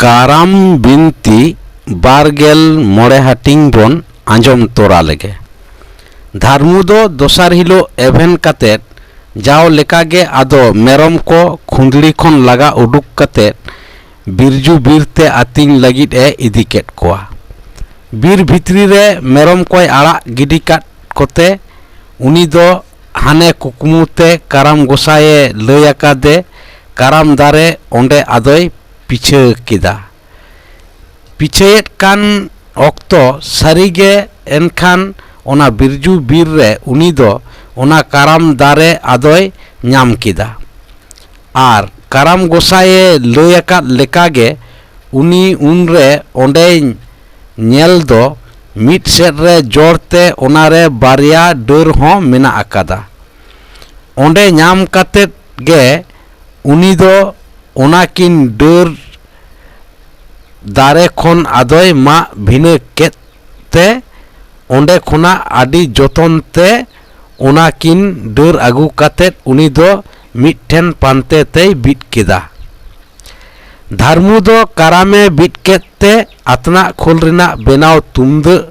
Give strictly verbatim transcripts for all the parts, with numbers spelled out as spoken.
ᱠᱟᱨᱟᱢ ᱵᱤᱱᱛᱤ ᱵᱟᱨ ᱜᱮᱞ ᱢᱚᱬᱮ ᱦᱟᱹᱴᱤᱧ ᱵᱚᱱ ᱟᱸᱡᱚᱢ ᱛᱚᱨᱟ ᱞᱮᱜᱮ᱾ ᱫᱷᱟᱨᱢᱩ ᱫᱚ ᱫᱚᱥᱟᱨ ᱦᱤᱞᱳᱜ ᱮᱵᱷᱮᱱ ᱠᱟᱛᱮ ᱡᱟᱣ ᱞᱮᱠᱟᱜᱮ ᱟᱫᱚ ᱢᱮᱨᱚᱢ ᱠᱚ ᱠᱷᱩᱸᱫᱽᱲᱤ ᱠᱷᱚᱱ ᱞᱟᱜᱟ ᱩᱰᱩᱠ ᱠᱟᱛᱮ ᱵᱤᱨᱡᱩ ᱵᱤᱨ ᱛᱮ ᱟᱹᱛᱤᱧ ᱞᱟᱹᱜᱤᱫ ᱮ ᱤᱫᱤ ᱠᱮᱫ ᱠᱚᱣᱟ᱾ ᱵᱤᱨ ᱵᱷᱤᱛᱨᱤ ᱨᱮ ᱢᱮᱨᱚᱢ ᱠᱚᱭ ᱟᱲᱟᱜ ᱜᱤᱰᱤ ᱠᱟᱫ ᱠᱚᱛᱮ ᱩᱱᱤ ᱫᱚ ᱦᱟᱱᱮ ᱠᱩᱠᱢᱩ ᱛᱮ ᱠᱟᱨᱟᱢ ᱜᱚᱸᱥᱟᱭᱮ ᱞᱟᱹᱭ ᱟᱠᱟᱫᱮ ᱠᱟᱨᱟᱢ ᱫᱟᱨᱮ ᱚᱸᱰᱮ ᱟᱫᱚᱭ ᱯᱤᱪᱷᱟᱹ ᱠᱮᱫᱟ᱾ ᱯᱤᱪᱷᱟᱹᱭᱮᱫ ᱠᱟᱱ ᱚᱠᱛᱚ ᱥᱟᱹᱨᱤᱜᱮ ᱮᱱᱠᱷᱟᱱ ᱚᱱᱟ ᱵᱤᱨᱡᱩ ᱵᱤᱨ ᱨᱮ ᱩᱱᱤ ᱫᱚ ᱚᱱᱟ ᱠᱟᱨᱟᱢ ᱫᱟᱨᱮ ᱟᱫᱚᱭ ᱧᱟᱢ ᱠᱮᱫᱟ᱾ ᱟᱨ ᱠᱟᱨᱟᱢ ᱜᱚᱸᱥᱟᱭᱮ ᱞᱟᱹᱭ ᱟᱠᱟᱫ ᱞᱮᱠᱟᱜᱮ ᱩᱱᱤ ᱩᱱᱨᱮ ᱚᱸᱰᱮᱭ ᱧᱮᱞ ᱫᱚ ᱢᱤᱫ ᱥᱮᱫ ᱨᱮ ᱡᱚᱲ ᱛᱮ ᱚᱱᱟᱨᱮ ᱵᱟᱨᱭᱟ ᱰᱟᱹᱨ ᱦᱚᱸ ᱢᱮᱱᱟᱜ ᱟᱠᱟᱫᱟ᱾ ᱚᱸᱰᱮ ᱧᱟᱢ ᱠᱟᱛᱮᱫ ᱜᱮ ᱩᱱᱤ ᱫᱚ ᱚᱱᱟᱠᱤᱱ ᱰᱟᱹᱨ ᱫᱟᱨᱮ ᱠᱷᱚᱱ ᱟᱫᱚᱭ ᱢᱟᱜ ᱵᱷᱤᱱᱟᱹ ᱠᱮᱫ ᱛᱮ ᱚᱸᱰᱮ ᱠᱷᱚᱱᱟᱜ ᱟᱹᱰᱤ ᱡᱚᱛᱚᱱ ᱛᱮ ᱚᱱᱟᱠᱤᱱ ᱰᱟᱹᱨ ᱟᱹᱜᱩ ᱠᱟᱛᱮᱫ ᱩᱱᱤ ᱫᱚ ᱢᱤᱫᱴᱷᱮᱱ ᱯᱟᱱᱛᱮ ᱛᱮᱭ ᱵᱤᱫ ᱠᱮᱫᱟ᱾ ᱫᱷᱟᱨᱢᱩ ᱫᱚ ᱠᱟᱨᱟᱢᱮ ᱵᱤᱫ ᱠᱮᱫ ᱛᱮ ᱟᱛᱱᱟᱜ ᱠᱷᱳᱞ ᱨᱮᱱᱟᱜ ᱵᱮᱱᱟᱣ ᱛᱩᱢᱫᱟᱹᱜ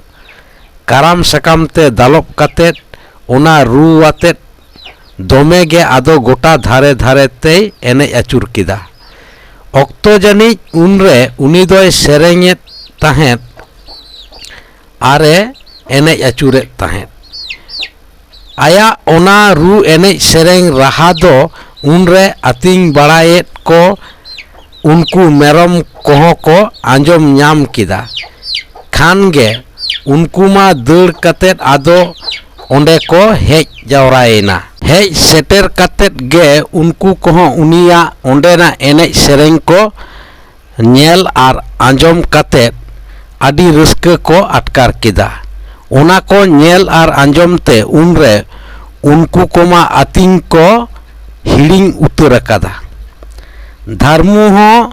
ᱠᱟᱨᱟᱢ ᱥᱟᱠᱟᱢ ᱛᱮ ᱫᱟᱞᱚᱵ ᱠᱟᱛᱮᱫ ᱚᱱᱟ ᱨᱩ ᱟᱛᱮᱫ ᱫᱚᱢᱮ ᱜᱮ ᱟᱫᱚ ᱜᱚᱴᱟ ᱫᱷᱟᱨᱮ ᱫᱷᱟᱨᱮ ᱛᱮᱭ ᱮᱱᱮᱡ ᱟᱹᱪᱩᱨ ᱠᱮᱫᱟ᱾ ᱚᱠᱛᱚ ᱡᱟᱹᱱᱤᱡ ᱩᱱᱨᱮ ᱩᱱᱤ ᱫᱚᱭ ᱥᱮᱨᱮᱧᱮᱫ ᱛᱟᱦᱮᱸᱫ ᱟᱨᱮ ᱮᱱᱮᱡ ᱟᱹᱪᱩᱨᱮᱫ ᱛᱟᱦᱮᱸᱫ᱾ ᱟᱭᱟᱜ ᱚᱱᱟ ᱨᱩ ᱮᱱᱮᱡ ᱥᱮᱨᱮᱧ ᱨᱟᱦᱟ ᱫᱚ ᱩᱱᱨᱮ ᱟᱹᱛᱤᱧ ᱵᱟᱲᱟᱭᱮᱫ ᱠᱚ ᱩᱱᱠᱩ ᱢᱮᱨᱚᱢ ᱠᱚᱦᱚᱸ ᱠᱚ ᱟᱸᱡᱚᱢ ᱧᱟᱢ ᱠᱮᱫᱟ᱾ ᱠᱷᱟᱱ ᱜᱮ ᱩᱱᱠᱩ ᱢᱟ ᱫᱟᱹᱲ ᱠᱟᱛᱮᱫ ᱟᱫᱚ ᱚᱸᱰᱮ ᱠᱚ ᱦᱮᱡ ᱡᱟᱣᱨᱟᱭᱮᱱᱟ᱾ ᱦᱮᱡ ᱥᱮᱴᱮᱨ ᱠᱟᱛᱮᱫ ᱜᱮ ᱩᱱᱠᱩ ᱠᱚᱦᱚᱸ ᱩᱱᱤᱭᱟᱜ ᱚᱸᱰᱮᱱᱟᱜ ᱮᱱᱮᱡ ᱥᱮᱨᱮᱧ ᱠᱚ ᱧᱮᱞ ᱟᱨ ᱟᱸᱡᱚᱢ ᱠᱟᱛᱮᱫ ᱟᱹᱰᱤ ᱨᱟᱹᱥᱠᱟᱹ ᱠᱚ ᱟᱴᱠᱟᱨ ᱠᱮᱫᱟ᱾ ᱚᱱᱟ ᱠᱚ ᱧᱮᱞ ᱟᱨ ᱟᱸᱡᱚᱢ ᱛᱮ ᱩᱱᱨᱮ ᱩᱱᱠᱩ ᱠᱚᱢᱟ ᱟᱹᱛᱤᱧ ᱠᱚ ᱦᱤᱲᱤᱧ ᱩᱛᱟᱹᱨ ᱟᱠᱟᱫᱟ᱾ ᱫᱷᱟᱨᱢᱩ ᱦᱚᱸ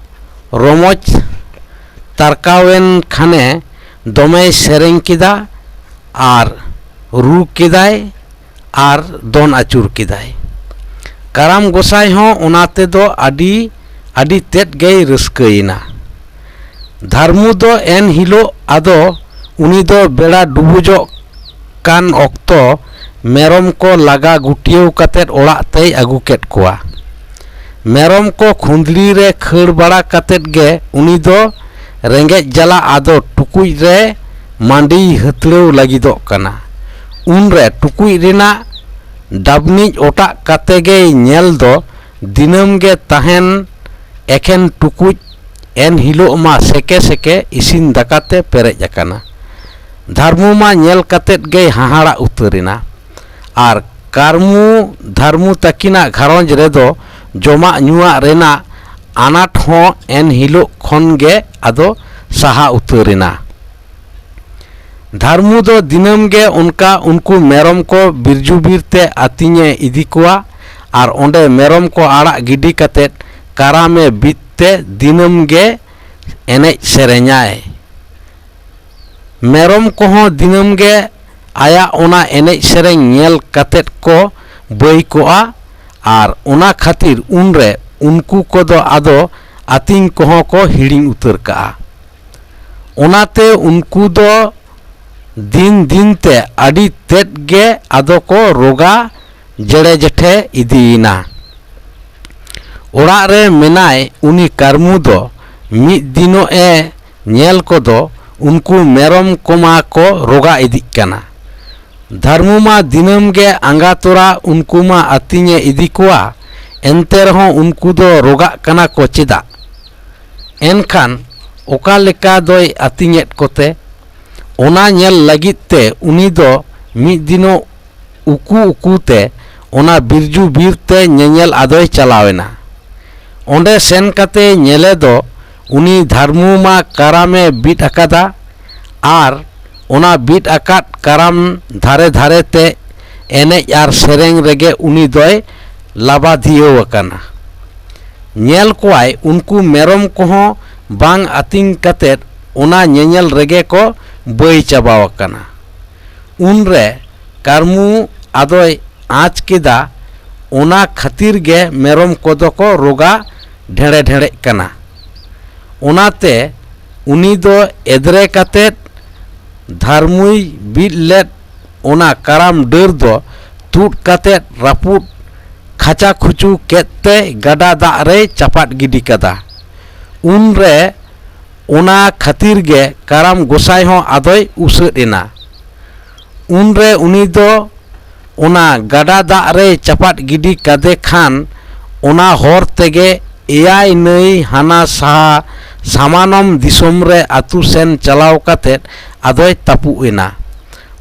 ᱨᱚᱢᱚᱡᱽ ᱛᱟᱨᱠᱟᱣᱮᱱ ᱠᱷᱟᱱᱮ ᱫᱚᱢᱮᱭ ᱥᱮᱨᱮᱧ ᱠᱮᱫᱟ ᱟᱨ ᱨᱩ ᱠᱮᱫᱟᱭ ᱟᱨ ᱫᱚᱱ ᱟᱹᱪᱩᱨ ᱠᱮᱫᱟᱭ᱾ ᱠᱟᱨᱟᱢ ᱜᱚᱸᱥᱟᱭ ᱦᱚᱸ ᱚᱱᱟ ᱛᱮᱫᱚ ᱟᱹᱰᱤ ᱟᱹᱰᱤ ᱛᱮᱫ ᱜᱮᱭ ᱨᱟᱹᱥᱠᱟᱹᱭᱮᱱᱟ᱾ ᱫᱷᱟᱨᱢᱩ ᱫᱚ ᱮᱱ ᱦᱤᱞᱳᱜ ᱟᱫᱚ ᱩᱱᱤ ᱫᱚ ᱵᱮᱲᱟ ᱰᱩᱵᱩᱡᱚᱜ ᱠᱟᱱ ᱚᱠᱛᱚ ᱢᱮᱨᱚᱢ ᱠᱚ ᱞᱟᱜᱟ ᱜᱩᱴᱭᱟᱹᱣ ᱠᱟᱛᱮ ᱚᱲᱟᱜ ᱛᱮᱭ ᱟᱹᱜᱩ ᱠᱮᱫ ᱠᱚᱣᱟ᱾ ᱢᱮᱨᱚᱢ ᱠᱚ ᱠᱷᱩᱸᱫᱽᱲᱤ ᱨᱮ ᱠᱷᱟᱹᱲ ᱵᱟᱲᱟ ᱠᱟᱛᱮ ᱜᱮ ᱩᱱᱤ ᱫᱚ ᱨᱮᱸᱜᱮᱡ ᱡᱟᱞᱟ ᱟᱫᱚ ᱴᱩᱠᱩᱡ ᱨᱮ ᱢᱟᱹᱰᱤᱭ ᱦᱟᱹᱛᱲᱟᱹᱣ ᱞᱟᱹᱜᱤᱫᱚᱜ ᱠᱟᱱᱟ᱾ ᱩᱱᱨᱮ ᱴᱩᱠᱩᱡ ᱨᱮᱱᱟᱜ ᱰᱟᱵᱱᱤᱡ ᱚᱴᱟᱜ ᱠᱟᱛᱮ ᱜᱮᱭ ᱧᱮᱞ ᱫᱚ ᱫᱤᱱᱟᱹᱢ ᱜᱮ ᱛᱟᱦᱮᱱ ᱮᱠᱷᱮᱱ ᱴᱩᱠᱩᱡ ᱮᱱ ᱦᱤᱞᱳᱜ ᱢᱟ ᱥᱮᱠᱮ ᱥᱮᱠᱮ ᱤᱥᱤᱱ ᱫᱟᱠᱟ ᱛᱮ ᱯᱮᱨᱮᱡ ᱟᱠᱟᱱᱟ᱾ ᱫᱷᱟᱨᱢᱩ ᱢᱟ ᱧᱮᱞ ᱠᱟᱛᱮ ᱜᱮᱭ ᱦᱟᱦᱟᱲᱟᱜ ᱩᱛᱟᱹᱨ ᱮᱱᱟ᱾ ᱟᱨ ᱠᱟᱨᱢᱩ ᱫᱷᱟᱨᱢᱩ ᱛᱟᱹᱠᱤᱱᱟᱜ ᱜᱷᱟᱨᱚᱸᱡᱽ ᱨᱮᱫᱚ ᱡᱚᱢᱟᱜ ᱧᱩᱣᱟᱜ ᱨᱮᱱᱟᱜ ᱟᱱᱟᱴ ᱦᱚᱸ ᱮᱱ ᱦᱤᱞᱳᱜ ᱠᱷᱚᱱ ᱜᱮ ᱟᱫᱚ ᱥᱟᱦᱟ ᱩᱛᱟᱹᱨ ᱮᱱᱟ᱾ ᱫᱷᱟᱨᱢᱩ ᱫᱚ ᱫᱤᱱᱟᱹᱢ ᱜᱮ ᱚᱱᱠᱟ ᱩᱱᱠᱩ ᱢᱮᱨᱚᱢ ᱠᱚ ᱵᱤᱨᱡᱩᱵᱤᱨ ᱛᱮ ᱟᱹᱛᱤᱧᱮ ᱤᱫᱤ ᱠᱚᱣᱟ ᱟᱨ ᱚᱸᱰᱮ ᱢᱮᱨᱚᱢ ᱠᱚ ᱟᱲᱟᱜ ᱜᱤᱰᱤ ᱠᱟᱛᱮ ᱠᱟᱨᱟᱢᱮ ᱵᱤᱫ ᱛᱮ ᱫᱤᱱᱟᱹᱢ ᱜᱮ ᱮᱱᱮᱡ ᱥᱮᱨᱮᱧᱟᱭ᱾ ᱢᱮᱨᱚᱢ ᱠᱚᱦᱚᱸ ᱫᱤᱱᱟᱹᱢ ᱜᱮ ᱟᱭᱟᱜ ᱚᱱᱟ ᱮᱱᱮᱡ ᱥᱮᱨᱮᱧ ᱧᱮᱞ ᱠᱟᱛᱮ ᱠᱚ ᱵᱟᱹᱭ ᱠᱚᱜᱼᱟ ᱟᱨ ᱚᱱᱟ ᱠᱷᱟᱹᱛᱤᱨ ᱩᱱᱨᱮ ᱩᱱᱠᱩ ᱠᱚᱫᱚ ᱟᱫᱚ ᱟᱹᱛᱤᱧ ᱠᱚᱦᱚᱸ ᱠᱚ ᱦᱤᱲᱤᱧ ᱩᱛᱟᱹᱨ ᱠᱟᱜᱼᱟ᱾ ᱚᱱᱟᱛᱮ ᱩᱱᱠᱩ ᱫᱚ ᱫᱤᱱ ᱫᱤᱱ ᱛᱮ ᱟᱹᱰᱤ ᱛᱮᱫ ᱜᱮ ᱟᱫᱚ ᱠᱚ ᱨᱳᱜᱟ ᱡᱮᱲᱮ ᱡᱮᱴᱷᱮ ᱤᱫᱤᱭᱮᱱᱟ᱾ ᱚᱲᱟᱜ ᱨᱮ ᱢᱮᱱᱟᱭ ᱩᱱᱤ ᱠᱟᱹᱨᱢᱩ ᱫᱚ ᱢᱤᱫ ᱫᱤᱱᱚᱜ ᱮ ᱧᱮᱞ ᱠᱚᱫᱚ ᱩᱱᱠᱩ ᱢᱮᱨᱚᱢ ᱠᱚᱢᱟ ᱠᱚ ᱨᱳᱜᱟ ᱤᱫᱤᱜ ᱠᱟᱱᱟ᱾ ᱫᱷᱟᱨᱢᱩ ᱢᱟ ᱫᱤᱱᱟᱹᱢ ᱜᱮ ᱟᱸᱜᱟ ᱛᱚᱨᱟ ᱩᱱᱠᱩ ᱢᱟ ᱟᱹᱛᱤᱧᱮ ᱤᱫᱤ ᱠᱚᱣᱟ, ᱮᱱᱛᱮ ᱨᱮᱦᱚᱸ ᱩᱱᱠᱩ ᱫᱚ ᱨᱳᱜᱟᱜ ᱠᱟᱱᱟ ᱠᱚ ᱪᱮᱫᱟᱜ? ᱮᱱᱠᱷᱟᱱ ᱚᱠᱟ ᱞᱮᱠᱟ ᱫᱚᱭ ᱟᱹᱛᱤᱧᱮᱫ ᱠᱚᱛᱮ? ᱚᱱᱟ ᱧᱮᱞ ᱞᱟᱹᱜᱤᱫ ᱛᱮ ᱩᱱᱤ ᱫᱚ ᱢᱤᱫ ᱫᱤᱱᱚᱜ ᱩᱠᱩ ᱩᱠᱩ ᱛᱮ ᱚᱱᱟ ᱵᱤᱨᱡᱩ ᱵᱤᱨ ᱛᱮ ᱧᱮᱧᱮᱞ ᱟᱫᱚᱭ ᱪᱟᱞᱟᱣ ᱮᱱᱟ᱾ ᱚᱸᱰᱮ ᱥᱮᱱ ᱠᱟᱛᱮ ᱧᱮᱞᱮ ᱫᱚ ᱩᱱᱤ ᱫᱷᱟᱨᱢᱩ ᱢᱟ ᱠᱟᱨᱟᱢᱮ ᱵᱤᱫ ᱟᱠᱟᱫᱟ ᱟᱨ ᱚᱱᱟ ᱵᱤᱫ ᱟᱠᱟᱫ ᱠᱟᱨᱟᱢ ᱫᱷᱟᱨᱮ ᱫᱷᱟᱨᱮ ᱛᱮ ᱮᱱᱮᱡ ᱟᱨ ᱥᱮᱨᱮᱧ ᱨᱮᱜᱮ ᱩᱱᱤ ᱫᱚᱭ ᱞᱟᱵᱟᱫᱷᱤᱭᱟᱹᱣ ᱟᱠᱟᱱᱟ᱾ ᱧᱮᱞ ᱠᱚᱣᱟᱭ ᱩᱱᱠᱩ ᱢᱮᱨᱚᱢ ᱠᱚᱦᱚᱸ ᱵᱟᱝ ᱟᱹᱛᱤᱧ ᱠᱟᱛᱮ ᱚᱱᱟ ᱧᱮᱧᱮᱞ ᱨᱮᱜᱮ ᱠᱚ ᱵᱟᱹᱭ ᱪᱟᱵᱟᱣ ᱟᱠᱟᱱᱟ᱾ ᱩᱱᱨᱮ ᱠᱟᱹᱨᱢᱩ ᱟᱫᱚᱭ ᱟᱸᱪ ᱠᱮᱫᱟ, ᱚᱱᱟ ᱠᱷᱟᱹᱛᱤᱨ ᱜᱮ ᱢᱮᱨᱚᱢ ᱠᱚᱫᱚ ᱠᱚ ᱨᱳᱜᱟ ᱰᱷᱮᱲᱮ ᱰᱷᱮᱲᱮᱜ ᱠᱟᱱᱟ᱾ ᱚᱱᱟᱛᱮ ᱩᱱᱤ ᱫᱚ ᱮᱫᱽᱨᱮ ᱠᱟᱛᱮ ᱫᱷᱟᱨᱢᱩᱭ ᱵᱤᱫ ᱞᱮᱫ ᱚᱱᱟ ᱠᱟᱨᱟᱢ ᱰᱟᱹᱨ ᱫᱚ ᱛᱩᱫ ᱠᱟᱛᱮ ᱨᱟᱹᱯᱩᱫ ᱠᱷᱟᱪᱟ ᱠᱷᱩᱪᱩ ᱠᱮᱫ ᱛᱮ ᱜᱟᱰᱟ ᱫᱟᱜ ᱨᱮᱭ ᱪᱟᱯᱟᱫ ᱜᱤᱰᱤ ᱠᱟᱫᱟ᱾ ᱩᱱᱨᱮ ᱚᱱᱟ ᱠᱷᱟᱹᱛᱤᱨ ᱜᱮ ᱠᱟᱨᱟᱢ ᱜᱚᱸᱥᱟᱭ ᱦᱚᱸ ᱟᱫᱚᱭ ᱩᱥᱟᱹᱫ ᱮᱱᱟ᱾ ᱩᱱᱨᱮ ᱩᱱᱤ ᱫᱚ ᱚᱱᱟ ᱜᱟᱰᱟ ᱫᱟᱜ ᱨᱮᱭ ᱪᱟᱯᱟᱫ ᱜᱤᱰᱤ ᱠᱟᱫᱮ ᱠᱷᱟᱱ, ᱚᱱᱟ ᱦᱚᱨ ᱛᱮᱜᱮ ᱮᱭᱟᱭ ᱱᱟᱹᱭ ᱦᱟᱱᱟ ᱥᱟᱦᱟ ᱥᱟᱢᱟᱱᱚᱢ ᱫᱤᱥᱚᱢ ᱨᱮ ᱟᱹᱛᱩ ᱥᱮᱱ ᱪᱟᱞᱟᱣ ᱠᱟᱛᱮ ᱟᱫᱚᱭ ᱛᱟᱹᱯᱩᱜ ᱮᱱᱟ᱾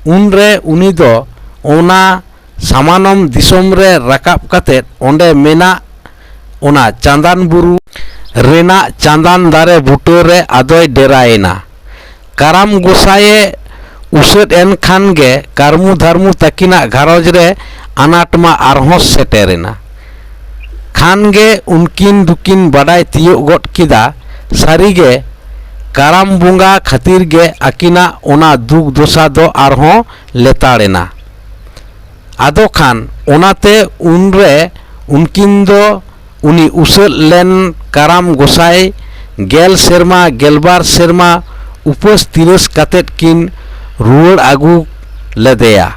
ᱩᱱᱨᱮ ᱩᱱᱤ ᱫᱚ ᱚᱱᱟ ᱥᱟᱢᱟᱱᱚᱢ ᱫᱤᱥᱚᱢ ᱨᱮ ᱨᱟᱠᱟᱵ ᱠᱟᱛᱮ ᱚᱸᱰᱮ ᱢᱮᱱᱟᱜ ᱚᱱᱟ ᱪᱟᱸᱫᱟᱱ ᱵᱩᱨᱩ ᱨᱮᱱᱟᱜ ᱪᱟᱸᱫᱟᱱ ᱫᱟᱨᱮ ᱵᱩᱴᱟᱹ ᱨᱮ ᱟᱫᱚᱭ ᱰᱮᱨᱟᱭᱮᱱᱟ᱾ ᱠᱟᱨᱟᱢ ᱜᱚᱸᱥᱟᱭᱮ ᱩᱥᱟᱹᱫ ᱮᱱ ᱠᱷᱟᱱ ᱜᱮ ᱠᱟᱹᱨᱢᱩ ᱫᱷᱟᱨᱢᱩ ᱛᱟᱹᱠᱤᱱᱟᱜ ᱜᱷᱟᱨᱚᱸᱡᱽ ᱨᱮ ᱟᱱᱟᱴ ᱢᱟ ᱟᱨᱦᱚᱸ ᱥᱮᱴᱮᱨᱮᱱᱟ᱾ ᱠᱷᱟᱱ ᱜᱮ ᱩᱱᱠᱤᱱ ᱫᱚᱠᱤᱱ ᱵᱟᱰᱟᱭ ᱛᱤᱭᱳᱜ ᱜᱚᱫ ᱠᱮᱫᱟ, ᱥᱟᱹᱨᱤ ᱜᱮ ᱠᱟᱨᱟᱢ ᱵᱚᱸᱜᱟ ᱠᱷᱟᱹᱛᱤᱨ ᱜᱮ ᱟᱹᱠᱤᱱᱟᱜ ᱚᱱᱟ ᱫᱩᱠ ᱫᱚᱥᱟ ᱫᱚ ᱟᱨᱦᱚᱸ ᱞᱮᱛᱟᱲ ᱮᱱᱟ᱾ ᱟᱫᱚ ᱠᱷᱟᱱ ᱚᱱᱟᱛᱮ ᱩᱱᱨᱮ ᱩᱱᱠᱤᱱ ᱫᱚ ᱩᱱᱤ ᱩᱥᱟᱹᱫ ᱞᱮᱱ ᱠᱟᱨᱟᱢ ᱜᱚᱸᱥᱟᱭ ᱜᱮᱞ ᱥᱮᱨᱢᱟ, ᱜᱮᱞᱵᱟᱨ ᱥᱮᱨᱢᱟ ᱩᱯᱟᱹᱥ ᱛᱤᱨᱟᱹᱥ ᱠᱟᱛᱮᱫ ᱠᱤᱱ ᱨᱩᱣᱟᱹᱲ ᱟᱹᱜᱩ ᱞᱮᱫᱮᱭᱟ᱾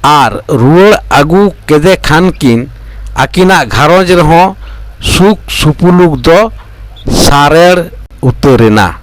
ᱟᱨ ᱨᱩᱣᱟᱹᱲ ᱟᱹᱜᱩ ᱠᱮᱫᱮ ᱠᱷᱟᱱ ᱠᱤᱱ ᱟᱹᱠᱤᱱᱟᱜ ᱜᱷᱟᱨᱚᱸᱡᱽ ᱨᱮᱦᱚᱸ ᱥᱩᱠ ᱥᱩᱯᱩᱞᱩᱠ ᱫᱚ ᱥᱟᱨᱮᱲ ᱩᱛᱟᱹᱨᱮᱱᱟ᱾